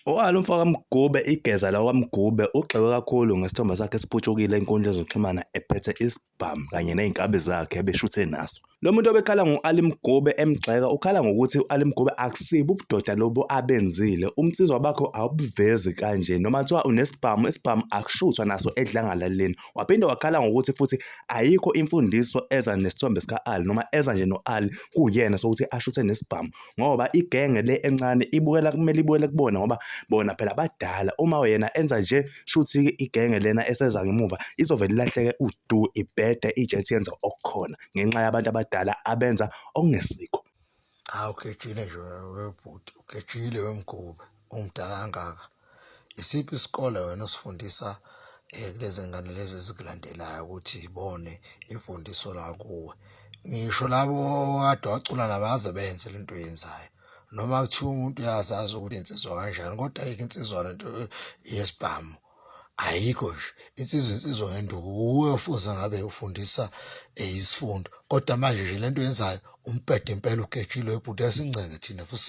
U-Ali umfo kaMgube, igeza lakwaMgube, ugxekwe kakhulu ngesithombe sakhe esiputshukile enkundleni zokuxhumana ephethe isibhamu kanye ney'nkabi zakhe ebeshuthe naso. Lo muntu obekhala ngo-Ali Mgube emgxeka ukhala ngokuthi u-Ali Mgube akusibo ubudoda lobu abenzile. Umnsizwa bakho awubuvezi kanje noma kuthiwa unesibhamu, isibhamu akushuthwa naso edlangalaleni. Waphinde wakhala ngokuthi futhi ayikho imfundiso eza nesithombe sika-Ali noma eza nje no-Ali kuyena sokuthi ashuthe nesibhamu. Ngoba igenge le encane ibukela kumele ibukele kubona ngoba bona phela badala uma yena enza nje shuthi igenge lena eseza ngemuva izovele ilahleke udu ibhede ijethi yenza okukhona ngenxa yabantu abadala abenza okungesikho. Cha ugejile nje webhuti ugejile wemgube umdala kangaka isiphi isikole wena osifundisa kulezi ngane lezi ezikulandelayo ukuthi ibone imfundiso la kuwe ngisho labo kade wacula nabo aze benze lento oyenzayo noma kuthiwa umuntu uyazazi ukuthi insizwa kanjani kodwa ayikho insizwa lento yesibhamu ayikho nje insizwa insizwa ngenduku uwe ofuze ngabe ufundisa isifundo kodwa manje nje lento oyenzayo umbhede impela ugejile webhuti esincenge thina futhi.